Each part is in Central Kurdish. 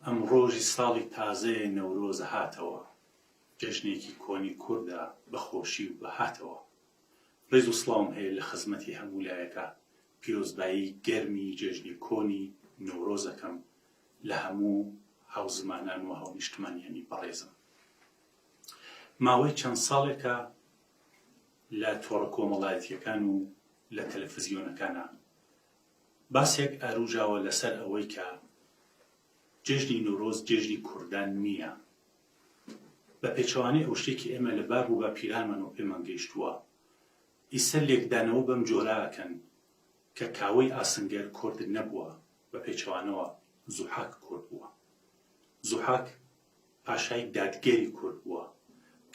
ئەم ڕۆژی ساڵی تازەیە نەورۆز هاتەوە جەژنێکی کۆنی کوردە بە خۆشی و بە هاتەوە. ڕێز و سڵاوم هەیە لە خزمەتی هەموو لایەکا پیرۆزبایی گەرمی جێژنی کۆنی نەورۆز ئەکەم لە هەموو هاوزمانان و هاونیشتمانیانی بەڕێزم. ماوەی چەند ساڵێکە لە تۆڕە کۆمەڵایەتییەکان و لە تەلەفزیۆنەکانا باسێک ئاروژاوە لەسەر ئەوەی کە جێژنی نەورۆز جێژنی کوردان نییە. بە پێچەوانەی ئەو شتەی کە ئێمە لە باب و باپیرانمانەوە پێمان گەیشتووە، ئیسە لێکدانەوە بەم جۆرە ئەکەن کە کاوەی ئاسنگەر کورد نەبووە، بە پێچەوانەوە زوحاک کورد بووە. زوحاک پاشای دادگەری کورد بووە.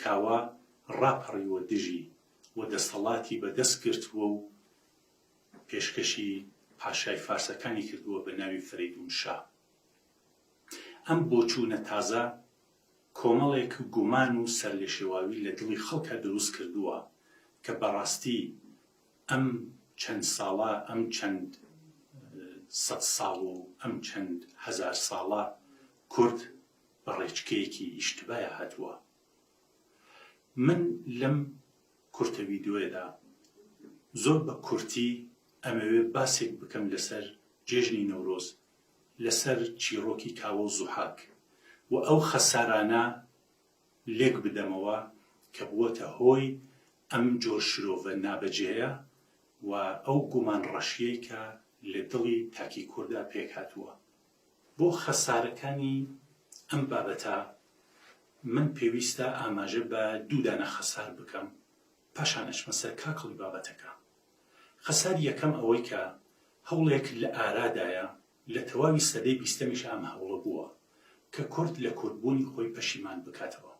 کاوە ڕاپەڕیوە دژی و دەستەڵاتی بە دەست گرتووە و پێشکەشی پاشای فارسەکانی کردووە بە ناوی فەرەیدوون شا. ئەم بۆچوونە تازە کۆمەڵێک گومان و سەرلێشێواوی لە دڵی خەڵکا دروست کردووە کە بەڕاستی ئەم چەند ساڵە، ئەم چەند سەدساڵ و ئەم چەند هەزارساڵە کورد بە ڕێچکەیەکی ئیشتبایا هاتووە. من لەم کورتە ڤیدیۆیەدا زۆر بە کورتی ئەمەوێ باسێک بکەم لەسەر جێژنی نەورۆز، لەسەر چیڕۆکی کاوە و زوحاک و ئەو خەسارانە لێک بدەمەوە کە بووەتە هۆی ئەم جۆر شرۆڤە نابەجێیە و ئەو گومان ڕەشییەی کە لە دڵی تاکی کوردا پێکهاتووە. بۆ خەسارەکانی ئەم بابەتە من پێویستە ئاماژە بە دوو دانە خەسار بکەم، پاشان ئەچمە سەر کاکڵی بابەتەکە. خەساری یەکەم ئەوەی کە هەوڵێک لە ئارادایە، لە تەواوی سەدەی بیستەمیش ئەم هەوڵە بووە، کە کورد لە کوردبوونی خۆی پەشیمان بکاتەوە.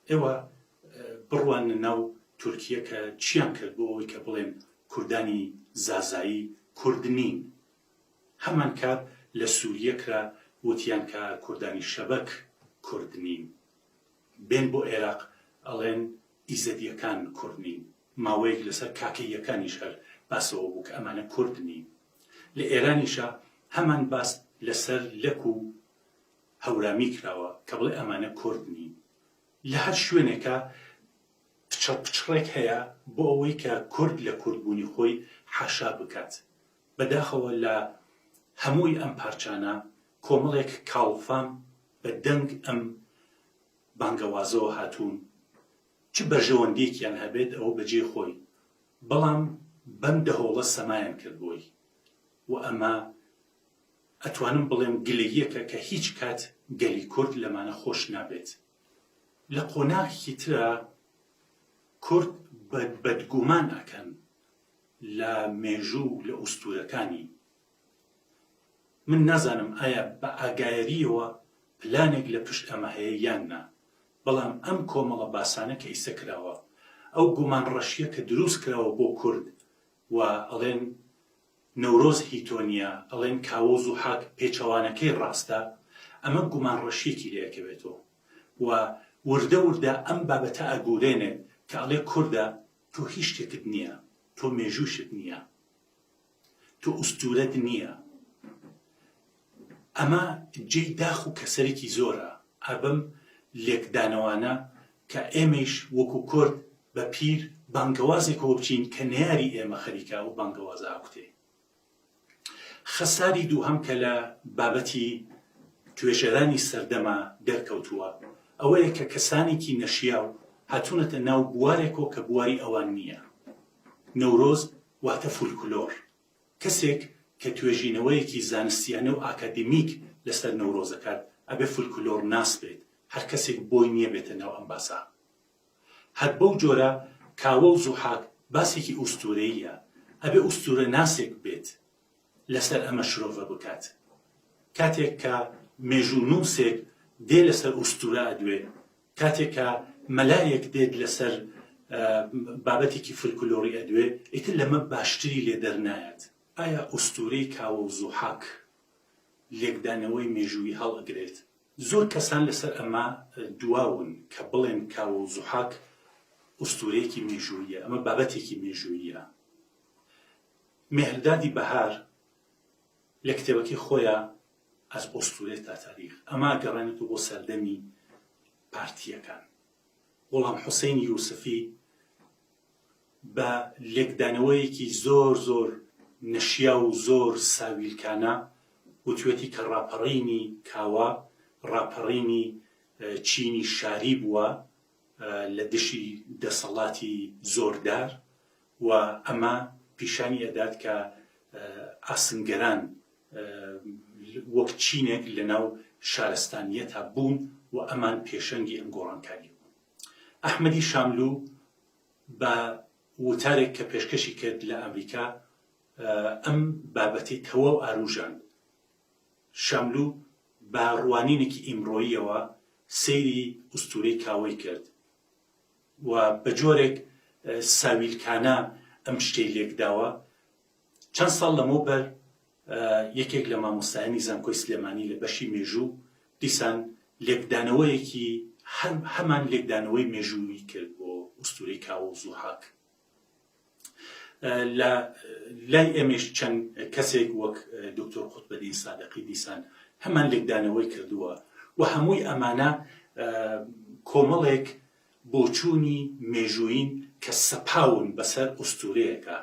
ئێوە بڕواننە ناو تورکیە کە چیان کرد بۆ ئەوەی کە بڵێن کوردانی زازایی کورد نین. هەمان کار لە سوریە کرا وتیان کە کوردانی شەبەک کورد نین. بێن بۆ ئێراق ئەڵێن ئیزەدیەکان کورد نین. ماوەیەک لەسەر کاکەییەکانیش هەر باسەوە بوو کە ئەمانە کورد نین. لە ئێرانیشا هەمان باس لەسەر لەک و هەورامی کراوە کە بڵێ ئەمانە کورد نین. لە هەر شوێنێکا پچڕ پچڕێک هەیە بۆ ئەوەی کە کورد لە کوردبوونی خۆی حاشا بکات. بەداخەوە لە هەمووی ئەم پارچانە کۆمەڵێک کاڵفام بە دەنگ ئەم بانگەوازەوە هاتوون، چ بەرژەوەندیەکیان هەبێت ئەوە بەجێی خۆی، بەڵام بەم دەهۆڵە سەمایان کرد بۆی و ئەمە ئەتوانم بڵێم گلەییەکە کە هیچ کات گەلی کورد لەمانە خۆش نابێت. لە قۆناغێکی ترا کورد بە بەدگومان ئەکەن لە مێژوو و لە ئوستورەکانی. من نازانم ئایا بە ئاگایەرییەوە پلانێک لە پشت ئەمە هەیە یان نا، بەڵام ئەم کۆمەڵە باسانە کە ئیستە کراوە، ئەو گومان ڕەشییە کە دروست کراوە بۆ کورد و ئەڵێن نەورۆز هی تۆ نییە، ئەڵێن کاوە و زوحاک پێچەوانەکەی ڕاستە، ئەمە گومان ڕەشییەکی لێ ئەکەوێتەوە و وردە وردە ئەم بابەتە ئەگورێنێت کە ئەڵێ کوردە تۆ هیچ شتێکت نییە، تۆ مێژووشت نییە. تۆ ئوستورەت نییە. ئەمە جێی داخ و کەسەرێکی زۆرە ئا بەم لێکدانەوانە کە ئێمەیش وەکو کورد بە پیر بانگەوازێکەوە بچین کە نەیاری ئێمە خەریکە ئەو بانگەوازە ئاکوتێ. خەساری دووهەم کە لە بابەتی توێژەرانی سەردەما دەرکەوتووە ئەوەیە کە کەسانێکی نەشیاو هاتوونەتە ناو بوارێکەوە کە بواری ئەوان نییە. نەورۆز واتە فولکلۆر. کەسێک کە توێژینەوەیەکی زانستیانە و ئاکادمیک لەسەر نەورۆز ئەکات ئەبێ فولکلۆرناس بێت، هەر کەسێک بۆی نییە بێتە ناو ئەم باسە. هەر بەو جۆرە کاوە و زوحاک باسێکی ئوستورەییە، ئەبێ ئوستورەناسێک بێت لەسەر ئەمە شرۆڤە بکات. کاتێک کە مێژوونووسێک دێ لەسەر ئوستورە ئەدوێ، کاتێک کە مەلایەک دێت لەسەر بابەتێکی فولکلۆری ئەدوێ، ئیتر لەمە باشتری لێ دەرنایەت. ئایا ئوستورەی کاوە و زوحاک لێکدانەوەی مێژوویی هەڵئەگرێت؟ زۆر کەسان لەسەر ئەمە دواون کە بڵێن کاوە و زوحاک ئوستورەیەکی مێژووییە، ئەمە بابەتێکی مێژووییە. مێهردادی بەهار لە کتێبەکەی خۆیا. از اسطوره تا تاریخ ئەمە ئەگەڕێنێتەوە بۆ سەردەمی پارتییەکان. غوڵامحوسەین یوسفی بە لێکدانەوەیەکی زۆر زۆر نەشیاو و زۆر ساویلکانە وتوێتی کە ڕاپەڕینی کاوە ڕاپەڕینی چینی شاری بووە لە دژی دەسەڵاتی زۆردار و ئەمە پیشانی ئەدات کە ئاسنگەران وەک چینێک لەناو شارستانیەتا بوون و ئەمان پێشەنگی ئەم گۆڕانکاریە بوون. ئەحمەدی شاملوو بە وتارێک کە پێشکەشی کرد لە ئەمریکا ئەم بابەتەی تەواو ئاروژاند. شاملوو بە ڕوانینێکی ئیمڕۆییەوە سەیری ئوستورەی کاوەی کرد و بە جۆرێک ساویلکانە ئەم شتەی لێکداوە. چەند ساڵ لەمەوبەر یەکێک لە مامۆستایانی زانکۆی سلێمانی لە بەشی مێژوو دیسان لێکدانەوەیەکی هەر هەمان لێکدانەوەی مێژوویی کرد بۆ ئوستورەی کاوە و زوحاک. لە لای ئێمەیش چەند کەسێک وەک دکتۆر قوتبەدین سادقی دیسان هەمان لێکدانەوەی کردووە و هەمووی ئەمانە کۆمەڵێک بۆچوونی مێژوویین کە سەپاون بەسەر ئوستورەیەکا،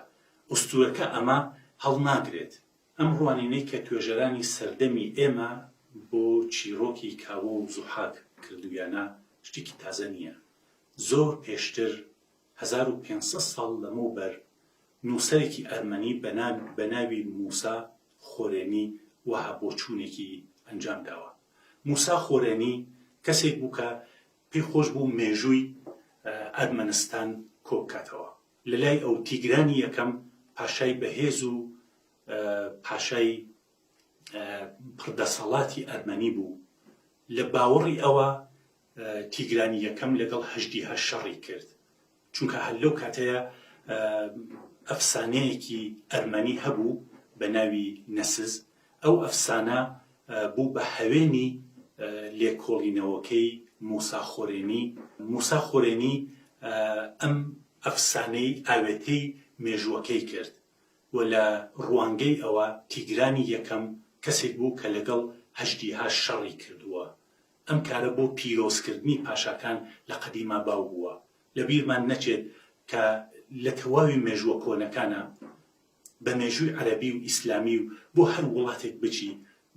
ئوستورەکە ئەمە هەڵناگرێت. ئەم ڕوانینەی کە توێژەرانی سەردەمی ئێمە بۆ چیڕۆکی کاوە و زوحاک کردوویانە شتێکی تازە نییە. زۆر پێشتر، 1500 ساڵ لەمەوبەر، نووسەرێکی ئەرمەنی بە ناوی موسا خۆرێنی وەها بۆچوونێکی ئەنجام داوە. موسا خۆرێنی کەسێک بوو کە پێی خۆش بوو مێژووی ئەرمەنستان کۆبکاتەوە. لە لای ئەو تیگرانی یەکەم پاشای بەهێز و پاشای پڕدەسەڵاتی ئەرمەنی بوو. لە باوەڕی ئەوە تیگرانی یەکەم لەگەڵ هەژدیها شەڕی کرد. چونکە هەر لەو کاتەیا ئەفسانەیەکی ئەرمەنی هەبوو بە ناوی نەسز، ئەو ئەفسانە بوو بە هەوێنی لێکۆڵینەوەکەی موسا خۆرێنی، موسا خۆرێنی ئەم ئەفسانەی ئاوێتەی مێژووەکەی کرد و لە ڕوانگەی ئەوە تیگرانی یەکەم کەسێک بوو کە لەگەڵ هەژدیها شەڕی کردووە، ئەم کارە بۆ پیرۆزکردنی پاشاکان لە قەدیما باو بووە. لە بیرمان نەچێت کە لە تەواوی مێژووە کۆنەکانا بە مێژووی عەرەبی و ئیسلامی و بۆ هەر وڵاتێک بچی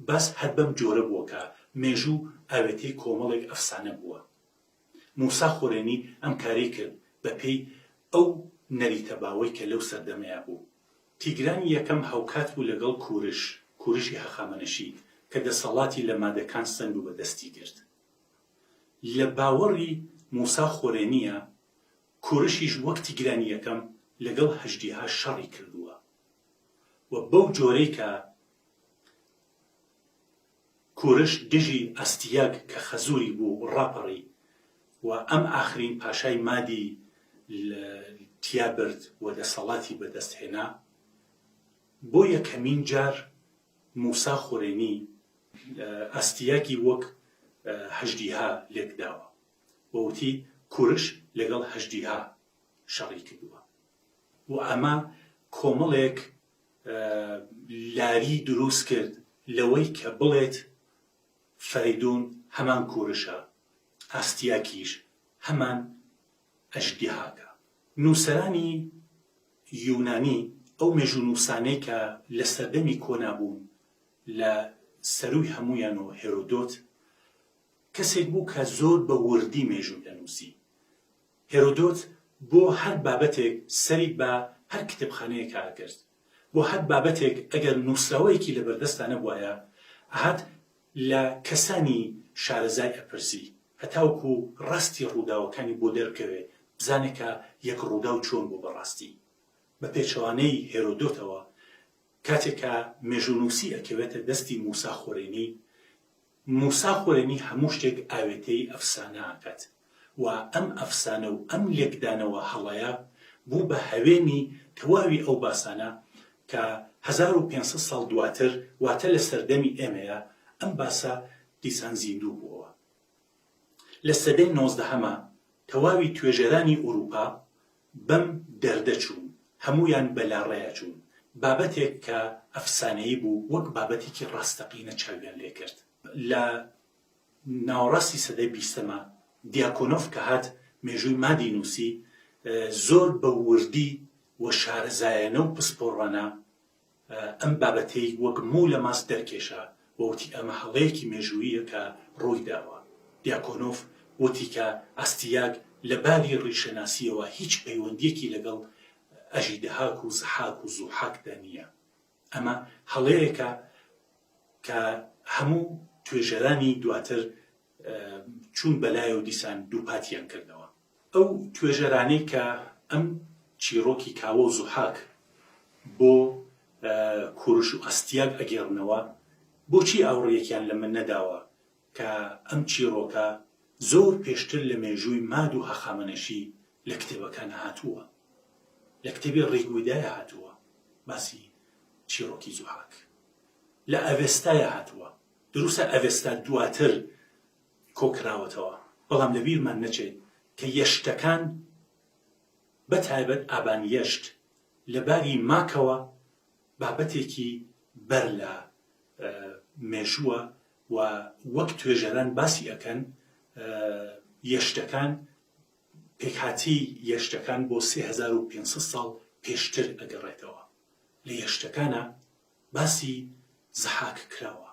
باس هەر بەم جۆرە بووە کە مێژوو ئاوێتەی کۆمەڵێک ئەفسانە بووە. موسا خۆرێنی ئەم کارەی کرد بە پێی ئەو نەریتە باوەی کە لەو سەردەمەیا بوو. تیگرانی یەکەم هاوکات بوو لەگەڵ کورش، کورشی هەخامەنشی، کە دەسەڵاتی لە مادەکان سەند و بەدەستی گرت. لە باوەڕی موسا خۆرێنییە، کورشیش وەک تیگرانی یەکەم لەگەڵ هەژدیها شەڕی کردووە و بەو جۆرەی کە کورش دژی ئەستیاگ کە خەزووری بوو ڕاپەڕی و ئەم ئاخرین پاشای مادی تیا برد و دەسەڵاتی بەدەست هێنا، بۆ یەکەمین جار موسا خۆرێنی ئەستیاگی وەک هەژدیها لێک داوە و وتی کورش لەگەڵ هەژدیها شەڕی کردووە و ئەمە کۆمەڵێک لاری دروست کرد لەوەی کە بڵێت فەرەیدوون هەمان کورشە، ئاستیاکیش هەمان ئەژدیهاکە. نووسەرانی یونانی، ئەو مێژوونووسانەی کە لە سەردەمی کۆنا بوون، لە سەرووی هەموویانەوە هێرۆدۆت، کەسێک بوو کە زۆر بە وردی مێژووی دەنووسی. هێرۆدۆت بۆ هەر بابەتێک سەری بە هەر کتێبخانەیەکا ئەکرد. بۆ هەر بابەتێک ئەگەر نووسراوەیەکی لەبەردەستا نەبوایە، ئەهات لە کەسانی شارەزای ئەپرسی هەتاوەکو ڕاستی ڕووداوەکانی بۆ دەربکەوێ، بزانێ کە یەک ڕووداو چۆن بووە بە ڕاستی. بە پێچەوانەی هێرۆدۆتەوە، کاتێک کە مێژوونووسی ئەکەوێتە دەستی موسا خۆرێنی، موسا خۆرێنی هەموو شتێک ئاوێتەی ئەفسانە ئەکات و ئەم ئەفسانە و ئەم لێکدانەوە هەڵەیە بوو بە هەوێنی تەواوی ئەو باسانە کە 1500 ساڵ دواتر واتە لە سەردەمی ئێمەیا ئەم باسە دیسان زیندوو بووەوە. لە سەدەی نۆزدەهەما تەواوی توێژەرانی ئورووپا بەم دەردە چوون، هەموویان بە لاڕێیا چوون. بابەتێک کە ئەفسانەیی بوو وەک بابەتێکی ڕاستەقینە چاویان لێکرد. لە ناوەڕاستی سەدەی بیستەما دیاکۆنۆف کە هات مێژووی مادی نووسی، زۆر بە وردی و شارەزایانە و پسپۆڕانە ئەم بابەتەی وەک موو لە ماست دەرکێشا و وتی ئەمە هەڵەیەکی مێژووییە کە ڕووی داوە. دیاکۆنۆف وتی کە ئاستیاگ لە باری ڕیشەناسییەوە هیچ پەیوەندییەکی لەگەڵ ئەژیدەهاک و زەحاک و زوحاکدا نییە. ئەمە هەڵەیەکە کە هەموو توێژەرانی دواتر چوون بەلای و دیسان دووپاتیان کردەوە. ئەو توێژەرانەی کە ئەم چیڕۆکی کاوە و زوحاک بۆ کورش و ئەستیاگ ئەگێڕنەوە، بۆچی ئاوڕیەکیان لەمە نەداوە کە ئەم چیڕۆکە زۆر پێشتر لە مێژووی ماد و هەخامەنەشی لە کتێبەکانا هاتووە؟ لە کتێبی ڕیگویدایا هاتووە باسی چیڕۆکی زوحاک. لە ئەڤێستایا هاتووە. دروستە ئەڤێستا دواتر کۆکراوەتەوە، بەڵام لە بیرمان نەچێت کە یەشتەکان بە تایبەت ئابان یەشت لە باری ماکەوە بابەتێکی بەر لە مێژووە و وەک توێژەران باسی ئەکەن یەشتەکان پێکهاتەی یەشتەکان بۆ 3500 ساڵ پێشتر ئەگەڕێتەوە. لە یەشتەکانا باسی زەحاک کراوە.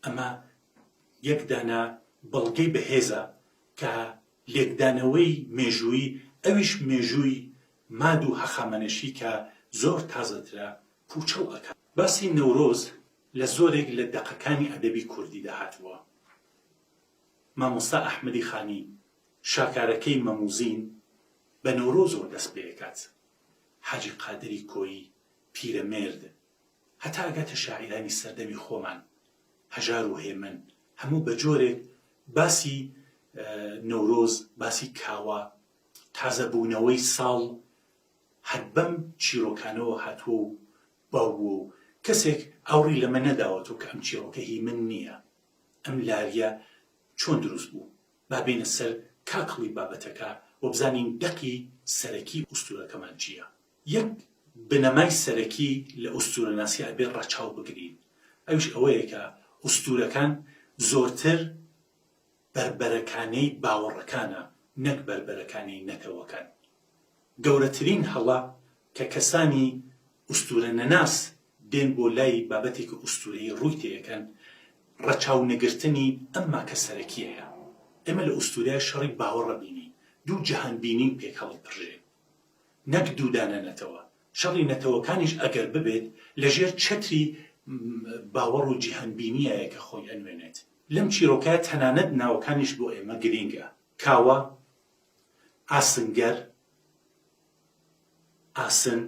ئەمە یەک دانە بەڵگەی بەهێزە کە لێکدانەوەی مێژوویی ئەویش مێژووی ماد و هەخامەنەشی کە زۆر تازەترە پووچەڵ ئەکات. باسی نەورۆز لە زۆرێک لە دەقەکانی ئەدەبی کوردیدا هاتووە. مامۆستا ئەحمەدی خانی شاکارەکەی مەموزین بە نەورۆزەوە دەست پێ ئەکات. حاجی قادری کۆیی، پیرەمێرد، هەتا ئەگاتە شاعیرانی سەردەمی خۆمان، هەژار و هێمن، هەموو بە جۆرێک باسی نەورۆز، باسی کاوە، تازەبوونەوەی ساڵ هەر بەم چیرۆکانەوە هاتووە و باو بووە و کەسێک ئاوڕی لەمە نەداوەتەوە کە ئەم چیرۆکە هی من نییە، ئەم لارییە چۆن دروست بوو؟ با بێینە سەر کاکڵی بابەتەکە و بزانین دەقی سەرەکی ئوستوورەکەمان چییە. یەک بنەمای سەرەکی لە ئوستوورەناسی ئەبێ ڕەچاو بگرین ئەویش ئەوەیە کە ئوستوورەکان زۆرتر بەربەرەکانێی باوەڕەکانە نەک بەربەرەکانێی نەتەوەکان. گەورەترین هەڵە کە کەسانی ئوستوورە نەناس دێن بۆ لای بابەتێکی ئوستوورەیی ڕووی تێیەکەن ڕەچاو نەگرتنی ئەم ماکە سەرەکییەیە. ئێمە لە ئوستوورەیا شەڕی باوەڕ ئەبینین، دوو جەهانبینین پێک هەڵئەپڕژێن. نەک دوو دانە نەتەوە. شەڕی نەتەوەکانیش ئەگەر ببێت لە ژێر چەتری باوەڕ و جیهانبینییایە کە خۆی ئەنوێنێت. لەم چیرۆکە تەنانەت ناوەکانیش بۆ ئێمە گرینگە. کاوە، ئاسنگەر، ئاسن،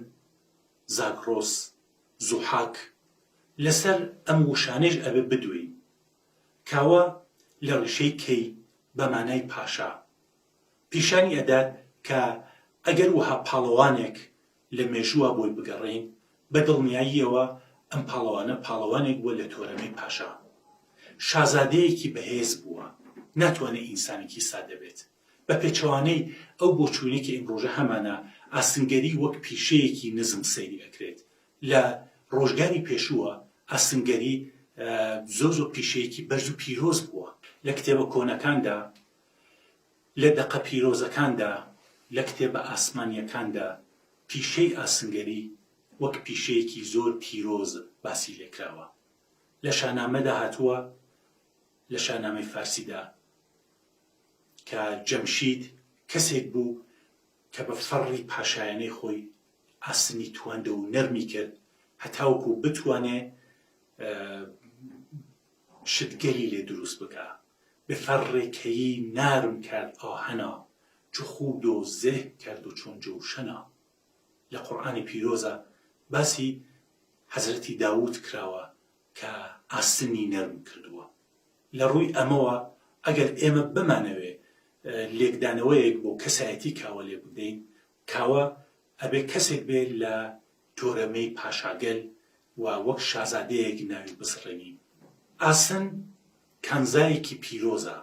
زاگڕۆس، زوحاک، لەسەر ئەم وشانەیش ئەبێ بدوێین. کاوە لە ڕیشەی کەی بە مانای پاشا، پیشانی ئەدات کە ئەگەر وەها پاڵەوانێک لە مێژووا بۆی بگەڕێین، بە دڵنیاییەوە ئەم پاڵەوانە پاڵەوانێک بووە لە تۆرەمەی پاشا. شازادەیەکی بەهێز بووە، ناتوانێ ئینسانێکی سادە بێت. بە پێچەوانەی ئەو بۆچوونەی کە ئیمڕۆژە هەمانە، ئاسنگەری وەک پیشەیەکی نزم سەیری ئەکرێت. لە ڕۆژگاری پێشووە ئاسنگەری زۆر زۆر پیشەیەکی بەرز و پیرۆز بووە. لە کتێبە کۆنەکاندا لە دەقە پیرۆزەکاندا، لە کتێبە ئاسمانییەکاندا پیشەی ئاسنگەری وەک پیشەیەکی زۆر پیرۆز باسی لێکراوە. لە شانامەدا هاتووە، لە شانامەی فارسیدا، کە جەمشید کەسێک بوو کە بە فەڕی پاشایانەی خۆی ئاسنی تواندەوە و نەرمی کرد هەتاوەکو بتوانێ شتگەلی لێ دروست بکا. بفر کەیی نرم کرد آهنا چو خود و زه کرد و چون جوشنا لە قورئانی پیرۆزا باسی حەزرەتی داوود کراوە کە ئاسنی نەرم کردووە. لە ڕووی ئەمەوە ئەگەر ئێمە بمانەوێ لێکدانەوەیەک بۆ کەسایەتی کاوە لێ بدەین، کاوە ئەبێ کەسێک بێ لە تۆرەمەی پاشاگەل و وەک شازادەیەک ناوی بزڕێنین. ئاسن کانزایەکی پیرۆزە،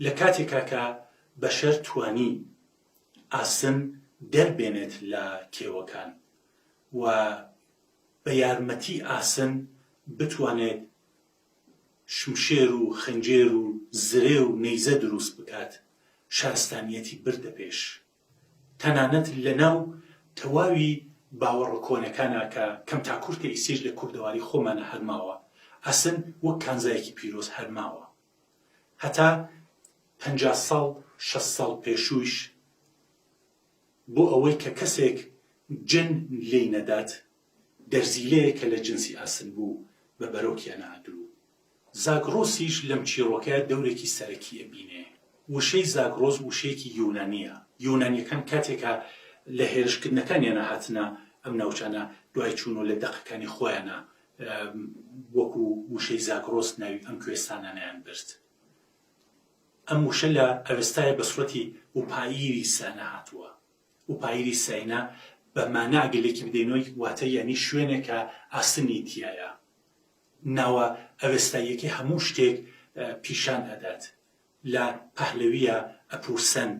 لە کاتێکا کە بەشەر توانی ئاسن دەربێنێت لە کێوەکان و. بە یارمەتی ئاسن بتوانێت شمشێر و خنجێر و زرێ و نەیزە دروست بکات، شارستانیەتی بردە پێش. تەنانەت لە ناو تەواوی باوەڕە کۆنەکانا کە کەم تا کورتە ئیسەیش لە کوردەواری خۆمانا هەر ماوە، ئاسن وەک کانزایەکی پیرۆز هەر ماوە. هەتا 50 ساڵ 60 ساڵ پێشوویش بۆ ئەوەی کە کەسێک جن لێی نەدات، دەرزیلەیەک کە لە جنسی ئاسن بوو بە بەرۆکیانا ئەدروو. زاگڕۆسیش لەم چیڕۆکەیا دەورێکی سەرەکی ئەبینێ. وشەی زاگڕۆس وشەیەکی یونانییە. یونانییەکان کاتێ کە لە هێرشکردنەکانیانا هاتنە ئەم ناوچانە دوای چوونەوە لە دەقەکانی خۆیانا وەکوو وشەی زاگڕۆس ناوی ئەم کوێستانانەیان برد. ئەم وشە لە ئەوێستایا بە سوڕەتی ئوپاییری سانە هاتووە. ئوپاییری ساینا بە مانا ئەگەر لێکی بدەینەوە واتە یانی شوێنێک کە ئاسنی تیایە. ناوە ئەوێستاییەکەی هەموو شتێک پیشان ئەدات. لە پەهلەوییە ئەپورسەن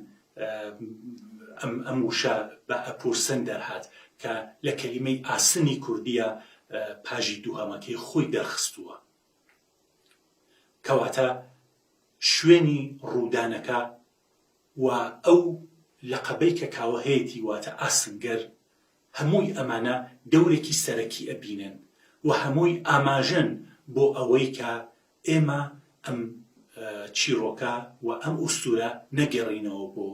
ئەم ئەم وشە بە ئەپورسەن دەرهات کە لە کەلیمەی ئاسنی کوردییە پاژی دووهەمەکەی خۆی دەرخستووە. کەواتە شوێنی ڕوودانەکە و ئەو لەقەبەی کە کاوە هەیەتی واتە ئاسنگەر هەمووی ئەمانە دەورێکی سەرەکی ئەبینن و هەمووی ئاماژەن بۆ ئەوەی کە ئێمە ئەم چیڕۆکە و ئەم ئوستورە نەگێڕینەوە بۆ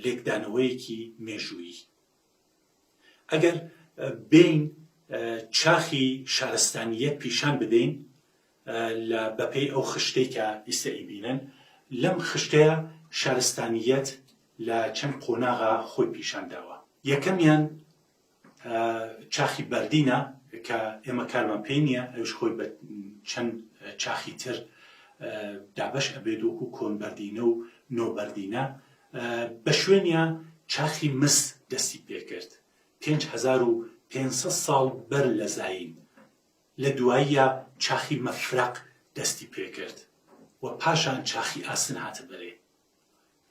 لێکدانەوەیەکی مێژوویی. ئەگەر بێین چاخی شارستانییەت پیشان بدەین لە بەپێی ئەو خشتەی کە ئیستە ئەیبینن، لەم خشتەیە شارستانییەت لە چەند قۆناغا خۆی پیشان داوە. یەکەمیان چاخی بەردینە کە ئێمە کارمان پێی نییە، ئەویش خۆی بە چەند چاخی تر دابەش ئەبێت وەکو کۆن بەردینە و نۆ بەردینە. بە شوێنیا چاخی مس دەستی پێکرد 5500 ساڵ بەر لە زایین. لە دواییا چاخی مەفرەق دەستی پێکرد و پاشان چاخی ئاسن هاتە بەرێ.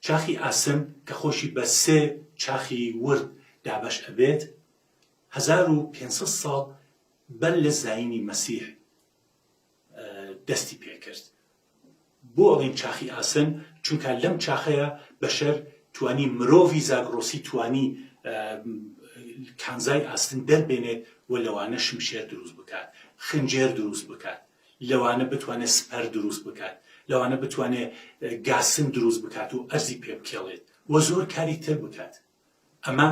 چاخی ئاسن کە خۆشی بە سێ چاخی ورد دابەش ئەبێت، 1500 ساڵ بەر لە زایینی مەسیح دەستی پێکرد. بۆ ئەڵێین چاخی ئاسن؟ چونکە لەم چاخەیا بەشەر توانی مرۆڤی زاگڕۆسی توانی کانزای ئاسن دەربێنێت و لەوانە شمشێر دروست بکات، خنجێر دروست بکات، لەوانە بتوانێت سپەر دروست بکات، لەوانە بتوانێت گاسن دروست بکات و ئەرزی پێ بکێڵێت و زۆر کاری تر بکات. ئەمە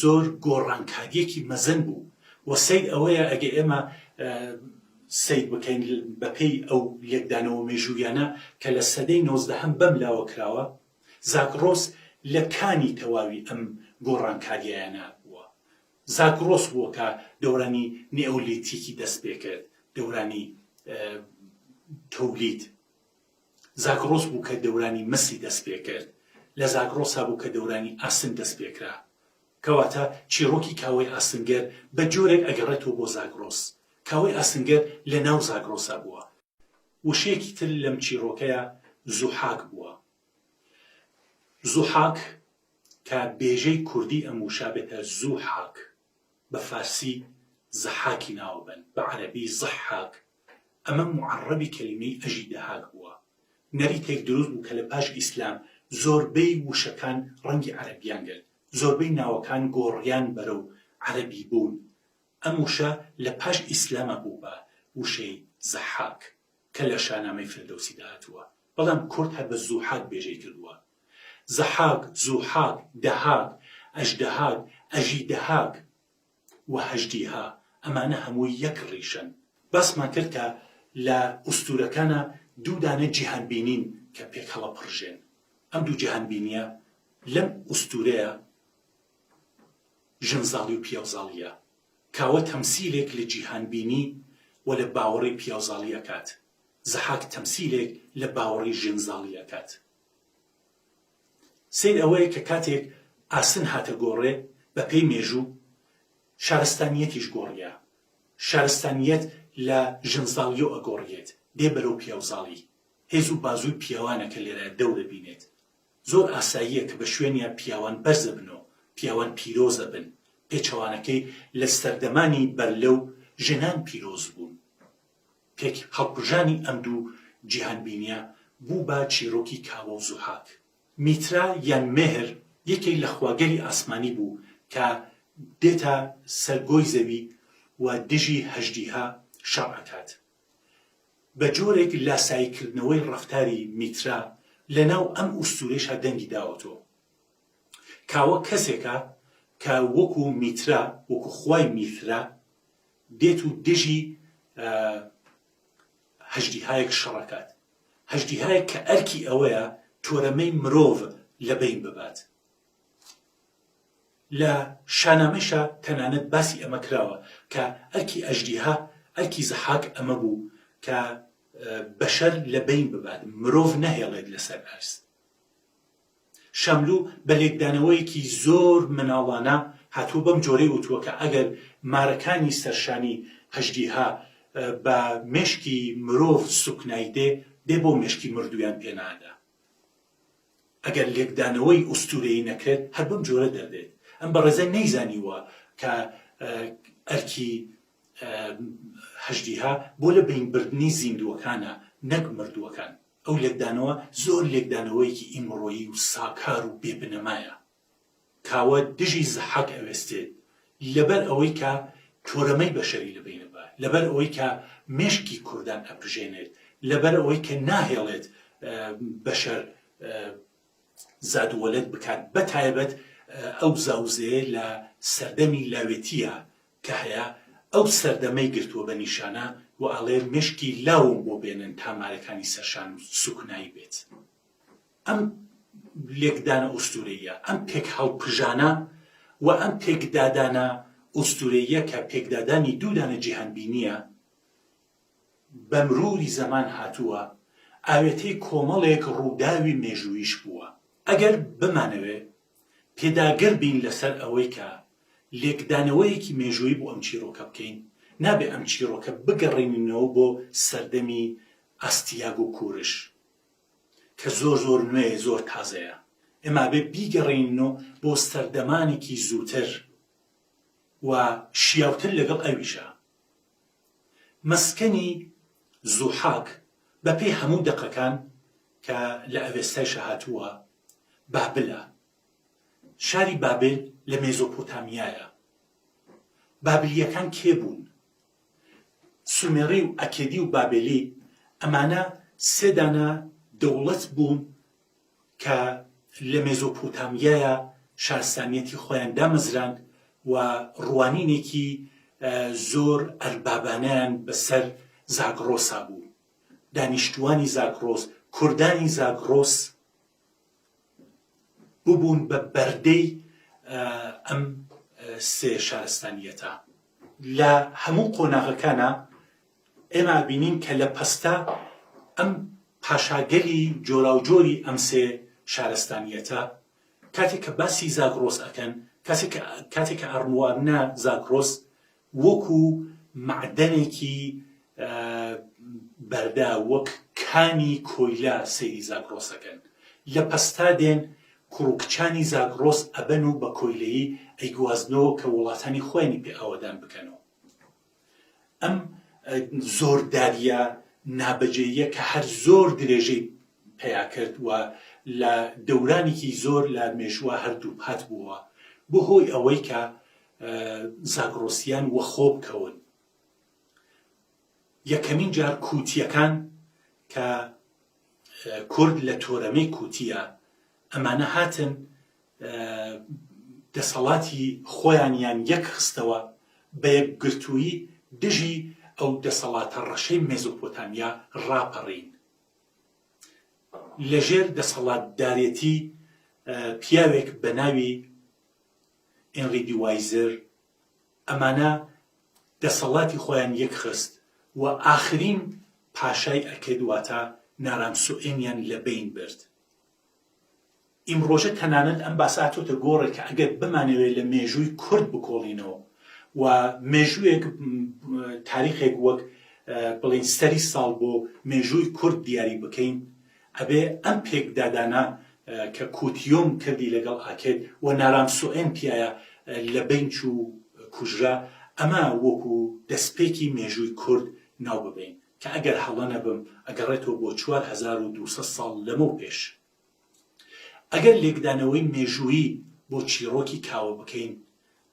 زۆر گۆڕانکارییەکی مەزن بوو و سەیر ئەوەیە ئەگە ئێمە سەیر بکەین بەپێی ئەو لێکدانەوە مێژوویانە کە لە سەدەی نۆزدەهەم بەم لاوە کراوە، زاگڕۆس لە کانی تەواوی ئەم گۆڕانکارییانە بووە. زاگڕۆس بووە کە دەورانی نئۆلیتیکی دەست پێکرد، دەورانی تەولید. زاگڕۆس بوو کە دەورانی مسی دەست پێکرد، لە زاگڕۆسا بوو کە دەورانی ئاسن دەست پێکرا. کەواتە چیڕۆکی کاوەی ئاسنگەر بە جۆرێک ئەگەڕێتەوە بۆ زاگڕۆس. کاوەی ئاسنگەر لە ناو زاگڕۆسا بووە. وشەیەکی تر لەم چیڕۆکەیا زوحاک بووە. زوحاک کە بێژەی کوردی ئەم وشە بێتە زووحاک، بە فارسی زەحاکی ناوەبەن، بە عەرەبی ضحاک، ئەمە موعەڕەبی کەلیمەی ئەژی دەهاک بووە. نەریتێک دروست بوو کە لە پاش ئیسلام زۆربەی وشەکان ڕەنگی عەرەبیان گرت، زۆربەی ناوەکان گۆڕیان بەرەو عەرەبی بوون. ئەم وشە لە پاش ئیسلاما بوو بە وشەی زەحاک کە لە شانامەی فردەوسیدا هاتووە، بەڵام کورد هەر بە زوحاک بێژەی کردووە. زەحاک، زوحاک، دەهاک، ئەژدەهاک، ئەژیدەهاک و هەژدیها، ئەمانە هەمووی یەک ڕیشەن. باسمان کرد کە لە ئوستوورەکانا دوو دانە جیهانبینین کە پێکهەڵەپڕژێن. ئەم دوو جیهانبینییە لەم ئوستوورەیە ژنزاڵی و پیاوزاڵییە. کاوە تەمسیلێک لە جیهانبینی و لە باوەڕی پیاوزاڵی ئەکات. زەحاک تەمسیلێک لە باوەڕی ژنزاڵی ئەکات. سەیر ئەوەیە کە کاتێک ئاسن هاتە گۆڕێ بە پێی مێژوو شارستانیەتیش گۆڕیا. شارستانیەت لە ژنزاڵیەو ئەگۆڕیێت دێ بەرەو پیاوزاڵی. هێز و بازووی پیاوانە کە لێرە دەور ئەبینێت. زۆر ئاساییە کە بە شوێنیا پیاوان بەرز ئەبنۆ، پیاوان پیرۆز ئەبن. پێچەوانەکەی لە سەردەمانی بەرلەو ژنان پیرۆز بوون. پێک هەڵپژانی ئەم دوو جیهانبینیە بوو بە چیرۆکی کاوە و زوحاک. میترا یان مێهر یەکێک لە خواگەلی ئاسمانی بوو کە دێتە سەر گۆی زەوی و دژی هەژدیها شەڕ ئەکات. بە جۆرێک لاسایی کردنەوەی ڕەفتاری میترا لە ناو ئەم ئوستورەیشا دەنگی داوەتۆ. کاوە کەسێکە کە وەکو میترا، وەکو خوای میثرا دێت و دژی هەژدیهایەک شەڕ ئەکات. هەژدیهایەک کە ئەرکی ئەوەیە تۆرەمەی مرۆڤ لە بەین ببات. لە شانامەیشا تەنانەت باسی ئەمە کراوە کە ئەرکی ئەژدیها، ئەرکی زەحاک ئەمە بوو کە بەشەر لە بەین ببات، مرۆڤ نەهێڵێت لەسەر ئەرز. شاملوو بە لێکدانەوەیەکی زۆر مناڵانە هاتووە بەم جۆرەی وتووە کە ئەگەر مارەکانی سەرشانی هەژدیها بە مێشکی مرۆڤ سوکنایی دێ، دێ بۆ مێشکی مردوویان پێ نادا. ئەگەر لێکدانەوەی ئوستوورەیی نەکرێت هەر بەم جۆرە دەردێت. ئەم بەڕێزە نەیزانیوە کە ئەرکی هەژدیها بۆ لە بەین بردنی زیندووەکانە نەک مردووەکان. ئەو لێکدانەوە زۆر لێکدانەوەیەکی ئیمڕۆیی و ساکار و بێ بنەمایە. کاوە دژی زەحاک ئەوێستێت لەبەر ئەوەی کە تۆرەمەی بەشەری لە بەین ئەبا، لەبەر ئەوەی کە مێشکی کوردان ئەپژێنێت، لەبەر ئەوەی کە ناهێڵێت بەشەر زاد و وەلەد بکات بە تایبەت ئەو زاوزێیە لە سەردەمی لاوێتییا کە هەیە ئەو سەردەمەی گرتووە بە نیشانە و ئەڵێ مێشکی لاوم بۆ بێنن تا مارەکانی سەرشان و سوکنایی بێت. ئەم لێکدانە ئوستورەییە، ئەم پێکهەڵپژانە و ئەم پێکدادانە ئوستورەییە کە پێکدادانی دوو دانە جیهانبینییە، بە مروری زەمان هاتووە، ئاوێتەی کۆمەڵێک ڕووداوی مێژووییش بووە. ئەگەر بمانەوێ پێداگر بین لەسەر ئەوەی کە لێکدانەوەیەکی مێژوویی بۆ ئەم چیرۆکە بکەین، نابێ ئەم چیرۆکە بگەڕێنینەوە بۆ سەردەمی ئاستیاگ و کورش کە زۆر زۆر نوێیە، زۆر تازەیە. ئێمە ئەبێ بیگەڕێنینەوە بۆ سەردەمانێکی زووتر و شیاوتر لەگەڵ ئەویشا. مەسکەنی زوحاک بەپێی هەموو دەقەکان کە لە ئەوێستایشا هاتووە بابلە. شاری بابل لە مێزۆپۆتامیایە. بابلییەکان کێ بوون؟ سومێڕی و ئەکێدی و بابێلی ئەمانە سێ دانە دەوڵەت بوون کە لە مێزۆپۆتامیایا شارستانیەتی خۆیان دامەزراند و ڕوانینێکی زۆر ئەربابانەیان بەسەر زاگڕۆسا بوو. دانیشتووانی زاگڕۆس، کوردانی زاگڕۆس ببوون بە بەردەی ئەم سێ شارستانیەتە. لە هەموو قۆناغەکانا ئێمە ئەبینین کە لە پەستە ئەم پاشاگەلی جۆراوجۆری ئەم سێ شارستانیەتە کاتێک کە باسی زاگڕۆس ئەکەن، کاتێک کە کاتێک کە ئەڕواننە زاگڕۆس وەکوو مەعدەنێکی بەردە، وەک کانی کۆیلە سەیری زاگڕۆس ئەکەن. لە پەستا دێن کوڕ و کچانی زاگڕۆس ئەبەن و بە کۆیلەیی ئەیگوازنەوە کە وڵاتانی خۆیانی پێ ئاوەدان بکەنەوە. ئەم زۆردارییە نابەجێیە کە هەر زۆر درێژەی پەیا کرد و لە دەورانێکی زۆر لە مێژووە هەر دووپات بووەوە، بووە هۆی ئەوەی کە زاگڕۆسیان وەخۆ بکەون. یەکەمین جار کووتییەکان کە کورد لە تۆرەمەی کووتییە، ئەمانە هاتن دەسەڵاتی خۆیانیان یەک خستەوە، بە یەکگرتوویی دژی ئەو دەسەڵاتە ڕەشەی مێزۆپۆتامیا ڕاپەڕین. لەژێر دەسەڵاتدارێتی پیاوێک بە ناوی ئێنری دی وایزر ئەمانە دەسەڵاتی خۆیان یەکخست و ئاخرین پاشای ئەکێد واتە نارام سوئێنیان لە بەین برد. ئیمڕۆژە تەنانەت ئەم باسە هاتۆتە گۆڕێ کە ئەگەر بمانەوێ لە مێژووی کورد بکۆڵینەوە و مێژووێک تاریخێک وەک بڵێین سەری ساڵ بۆ مێژووی کورد دیاری بکەین ئەبێ ئەم پێکدادانە کە کوتیۆم کردی لەگەڵ ئاکێد و نارام سوئێن پیایە. لە بەین چوو کوژرا، ئەمە وەکو دەستپێکی مێژووی کورد ناو ببەین کە ئەگەر هەڵە نەبم ئەگەڕێتەوە بۆ 4200 ساڵ لەمەو پێش. ئەگەر لێکدانەوەی مێژوویی بۆ چیڕۆکی کاوە بکەین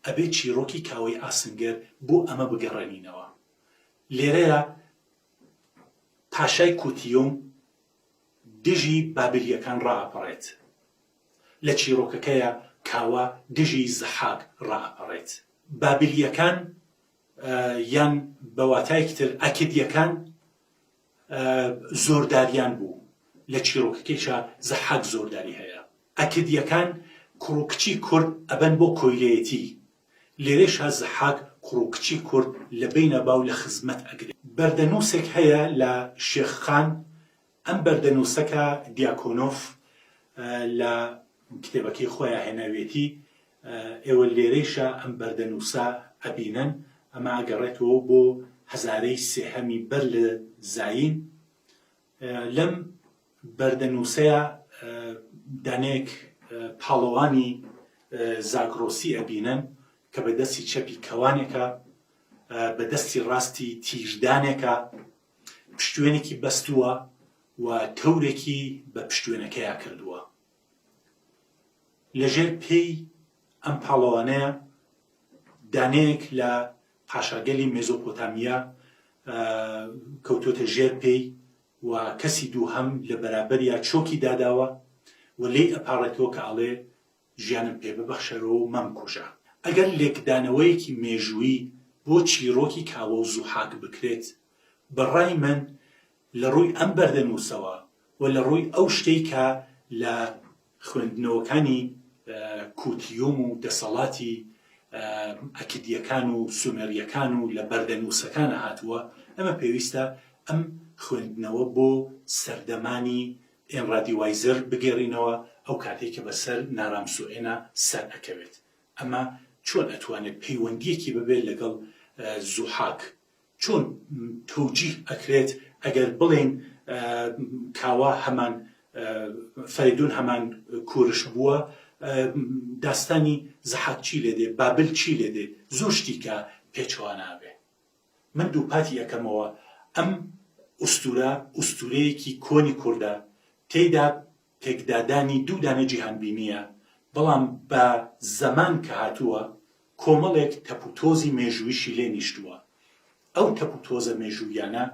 ئەبێ چیڕۆکی کاوەی ئاسنگەر بۆ ئەمە بگەڕێنینەوە. لێرەیا پاشای کوتیوم دژی بابلییەکان ڕائەپەڕێت. لە چیڕۆکەکەیا کاوە دژی زەحاک ڕائەپەڕێت. بابلییەکان یان بە واتایەکی تر ئەکدییەکان زۆرداریان بوو. لە چیڕۆکەکەیشا زەحاک زۆرداری هەیە. ئەکدییەکان کوڕ و کچی کورد ئەبەن بۆ کۆیلەیەتی. لێرەیشا زەحاک کوڕ و کچی کورد لە بەینە باو لە خزمەت ئەگرێ. بەردەنووسێک هەیە لە شێخ خان، ئەم بەردەنووسەکە دیاکۆنۆف لە کتێبەکەی خۆیا هێناویەتی، ئێوە لێرەیشا ئەم بەردەنووسە ئەبینن، ئەمە ئەگەڕێتەوە بۆ هەزارەی سێهەمی بەر لە زایین، لەم بەردەنووسەیا دانەیەک پاڵەوانی زاگرۆسی ئەبینن کە بە دەستی چەپی کەوانێکە، بە دەستی ڕاستی تیردانێکە، پشتوێنێکی بەستووە و تەورێکی بە پشتوێنەکەیا کردووە. لەژێر پێی ئەم پاڵەوانەیە دانەیەک لە پاشاگەلی مێزۆپۆتامیا کەوتۆتە ژێر پێی و کەسی دووهەم لە بەرابەریا چۆکی داداوە و لێی ئەپاڕێتەوە کە ئەڵێ ژیانم پێ ببەخشەرەوە و مەمکوژە. ئەگەر لێکدانەوەیەکی مێژوویی بۆ چیڕۆکی کاوە و زوحاک بکرێت، بە ڕای من لە ڕووی ئەم بەردەنووسەوە و لە ڕووی ئەو شتەی کە لە خوێندنەوەکانی کوتیوم و دەسەڵاتی ئەکدییەکان و سومێرییەکان و لە بەردەنووسەکانە هاتووە، ئێمە پێویستە ئەم خوێندنەوە بۆ سەردەمانی ئێنرادی وایزر بگێڕینەوە، ئەو کاتەی کە بەسەر نارامسوئێنا سەر ئەکەوێت. ئەمە چۆن ئەتوانێت پەیوەندییەکی ببێت لەگەڵ زوحاک؟ چۆن تەوجیه ئەکرێت ئەگەر بڵێین کاوە هەمان فەرەیدون هەمان کورش بووە داستانی زەحاک چی لێ دێ بابل چی لێ دێ زۆر شتی کە پێچەوانە ئەبێ من دووپاتی ئەکەمەوە ئەم ئوستورە ئوستورەیەکی کۆنی کوردە تێیدا پێکدادانی دوو دانە جیهانبینییە، بەڵام بە زەمان کە هاتووە کۆمەڵێک تەپوتۆزی مێژوویشی لێ نیشتووە. ئەو تەپوتۆزە مێژووییانە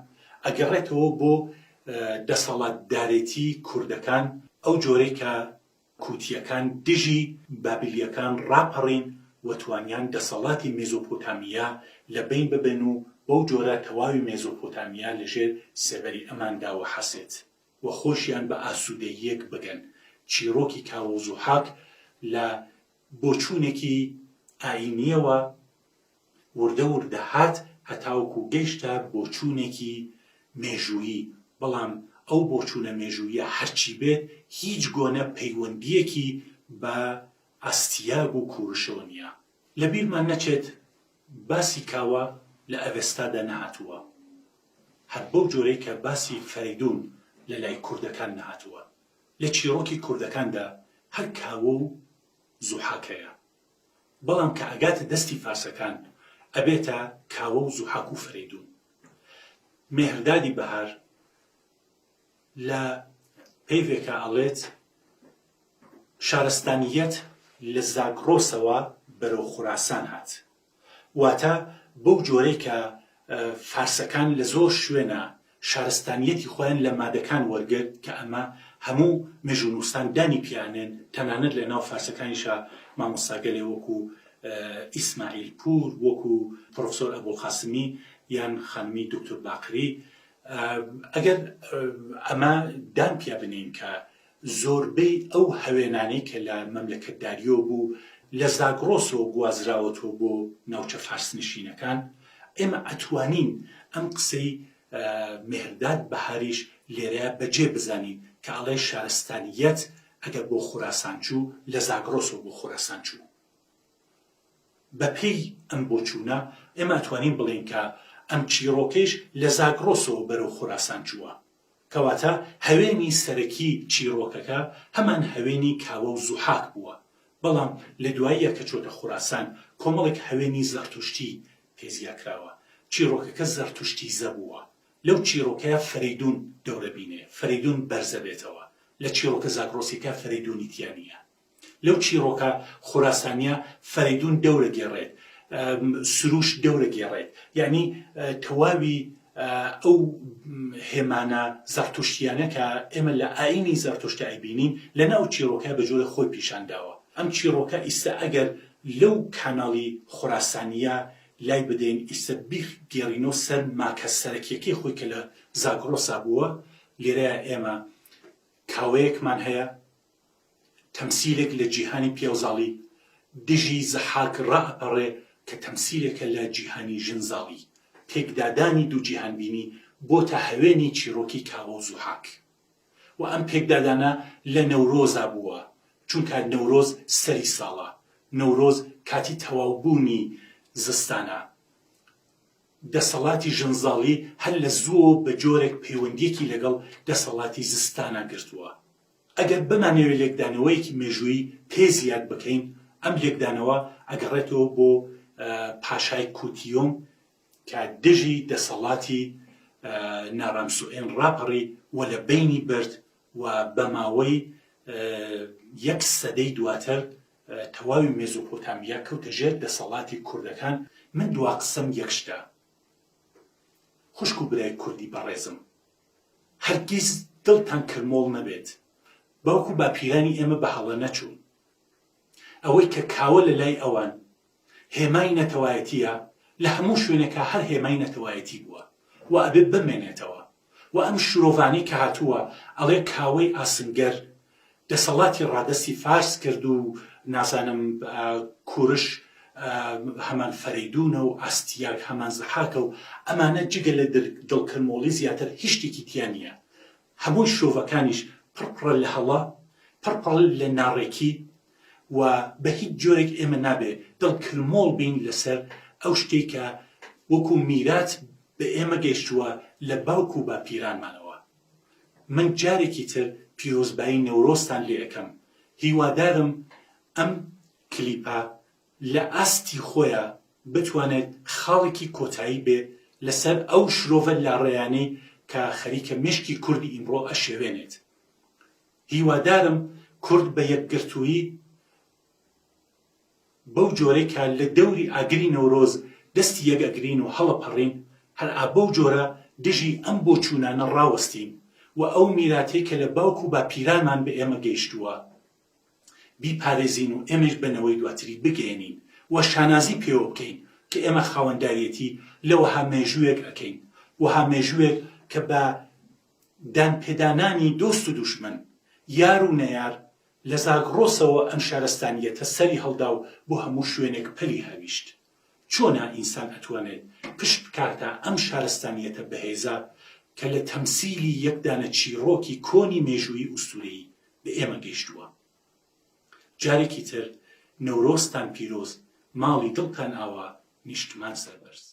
ئەگەڕێتەوە بۆ دەسەڵاتدارێتی کوردەکان، ئەو جۆرەی کە کوتییەکان دژی بابلییەکان ڕاپەڕین و توانیان دەسەڵاتی مێزۆپۆتامیا لە بەین ببەن و بەو جۆرە تەواوی مێزۆپۆتامیا لە ژێر سێبەری ئەماندا وەحەسێت. و خۆشیان بە ئاسوودەییەک بگەن. چیڕۆکی کاوە و زوحاک لە بۆچوونێکی ئایینییەوە وردە وردە هات هەتاوەکو گەیشتە بۆچوونێکی مێژوویی، بەڵام ئەو بۆچوونە مێژوویە هەرچی بێت هیچ گۆنە پەیوەندییەکی بە ئاستیاگ و کورشەوە نییە. لەبیرمان نەچێت باسی کاوە لە ئەڤێستادا نەهاتووە، هەر بەو جۆرەی کە باسی فەرەیدوون لە لای کوردەکان نەهاتووە. لە چیڕۆکی کوردەکاندا هەر کاوە و زوحاک هەیە. بەڵام کە ئەگاتە دەستی فارسەکان ئەبێتە کاوە و زوحاک و فەرەیدوون. مێهردادی بەهار لە پەیڤێکا ئەڵێت، شارستانییەت لە زاگڕۆسەوە بەرەو خوراسان هات. واتە بەو جۆرەی کە فارسەکان لە زۆر شوێنا شارستانییەتی خۆیان لە مادەکان وەرگرت کە ئەمە هەموو مێژوونووسان دانی پیا ئەنێن تەنانەت لە ناو فارسەکانیشا مامۆستاگەلێ وەکوو ئیسماعیل پوور وەکوو پڕۆفسۆر ئەبوڵقاسمی یان خانمی دوکتور باقری ئەگەر ئەمە دان پیا بنێین کە زۆربەی ئەو هەوێنانەی کە لە مەملەکەتدارییەوە بوو لە زاگڕۆسەوە گوازراوەتەوە بۆ ناوچە فارسنشینەکان، ئێمە ئەتوانین ئەم قسەی مێهرداد بەهاریش لێرەیا بە جێ بزانین کە ئەڵێ شارستانییەت ئەگەر بۆ خوراسان چوو لە زاگڕۆسەوە بۆ خوراسان چوو. بە پێی ئەم بۆچوونە ئێمە ئەتوانین بڵێین کە ئەم چیڕۆکەیش لە زاگڕۆسەوە بەرەو خوراسان چووە. کەواتە هەوێنی سەرەکی چیڕۆکەکە هەمان هەوێنی کاوە و زوحاک بووە. بەڵام لە دواییە کە چۆتە خوراسان کۆمەڵێک هەوێنی زەڕتوشتی پێ زیا کراوە. چیڕۆکەکە زەڕتوشتیزە بووە. لەو چیڕۆکەیا فەرەیدوون دەورە بینێ، فەرەیدوون بەرزە بێتەوە. لە چیڕۆکە زاگڕۆسیەکە فەرەیدوونی تیا نییە. لەو چیڕۆکە خوراسانیە فەرەیدوون دەورە گێڕێت، سروشت دەورە گێڕێت. یەعنی تەواوی ئەو هێمانە زەڕتوشتیانە کە ئێمە لە ئایینی زەڕتوشتە ئەیبینین لە ناو چیڕۆکە بە جۆرێک خۆی پیشان داوە. ئەم چیڕۆکە ئیستا ئەگەر لەو کاناڵی خوراسانیە لای بدەین ئیستا بیگێڕینەوە سەر ماکە سەرەکیەکەی خۆی کە لە زاگڕۆسا بووە، لێرەیا ئێمە کاوەیەکمان هەیە تەمسیلێک لە جیهانی پیاوزاڵی دژی زەحاک ڕائەپەڕێ کە تەمسیلێکە لە جیهانی ژنزاڵی. پێکدادانی دوو جیهانبینی بۆتە هەوێنی چیڕۆکی کاوە و زوحاک. و ئەم پێکدادانە لە نەورۆزا بووە، چونکە نەورۆز سەری ساڵە، نەورۆز کاتی تەواوبوونی زستانە. دەسەڵاتی ژنزاڵی هەر لە زووەوە بە جۆرێک پەیوەندییەکی لەگەڵ دەسەڵاتی زستانا گرتووە. ئەگەر بمانەوێ لێکدانەوەیەکی مێژوویی پێ زیاد بکەین، ئەم لێکدانەوە ئەگەڕێتەوە بۆ پاشای کوتیۆم کە دژی دەسەڵاتی نارامسوئێن ڕاپەڕی و لە بەینی برد و بە ماوەی یەک سەدەی دواتر تەواوی مێزۆپۆتامیا کەوتە ژێر دەسەڵاتی کوردەکان. من دوا قسەم یەک شتە خوشک و برای کوردی بەڕێزم، هەرگیز دڵتان کرمۆڵ نەبێت، باوک و باپیرانی ئێمە بە هەڵە نەچوون. ئەوەی کە کاوە لە لای ئەوان هێمای نەتەوایەتییە، لە هەموو شوێنێکا هەر هێمای نەتەوایەتی بووە و ئەبێ بمێنێتەوە و ئەم شرۆڤانەی کە هاتووە ئەڵێ کاوەی ئاسنگەر دەسەڵاتی ڕادەستی فارس کرد و نازانم کورش هەمان فەرەیدوونە و ئاستیاگ هەمان زەحاکە و ئەمانە جگە لە دڵکرمۆڵی زیاتر هیچ شتێکی تیا نییە. هەمووی شرۆڤەکانیش پڕ پڕە لە هەڵە، پڕ پڕە لە ناڕێکی و بە هیچ جۆرێک ئێمە نابێ دڵکرمۆڵ بین لەسەر ئەو شتەی کە وەکوو میرات بە ئێمە گەیشتووە لە باوک و باپیرانمانەوە. من جارێکی تر پیرۆزبایی نەورۆزتان لێ ئەکەم هیوادارم ئەم کلیپە لە ئاستی خۆیا بتوانێت خاڵێکی کۆتایی بێ لەسەر ئەو شرۆڤە لاڕێیانەی کە خەریکە مێشکی کوردی ئیمڕۆ ئەشێوێنێت هیوادارم کورد بە یەکگرتوویی بەو جۆرەی کە لە دەوری ئاگری نەورۆز دەستی یەک ئەگرین و هەڵەپەڕین، هەر ئا بەو جۆرە دژی ئەم بۆچوونانە ڕاوەستین و ئەو میراتەی کە لە باوک و باپیرانمان بە ئێمە گەیشتووە بیپارێزین و ئێمەیش بە نەوەی دواتری بگەیەنین و شانازی پێوە بکەین کە ئێمە خاوەنداریەتی لە وەها مێژووێک ئەکەین، وەها مێژووێک کە بە دانپێدانانی دۆست و دوژمن، یار و نەیار لە زاگڕۆسەوە ئەم شارستانییەتە سەری هەڵدا و بۆ هەموو شوێنێک پەلی هاویشت. چۆنا ئینسان ئەتوانێت پشت بکاتە ئەم شارستانییەتە بەهێزە کە لە تەمسیلی یەک دانە چیڕۆکی کۆنی مێژوویی ئوستورەیی بە ئێمە گەیشتووە. جارێکی تر نەورۆزتان پیرۆز، ماڵی دڵتان ئاوا، نیشتمان سەربەرز.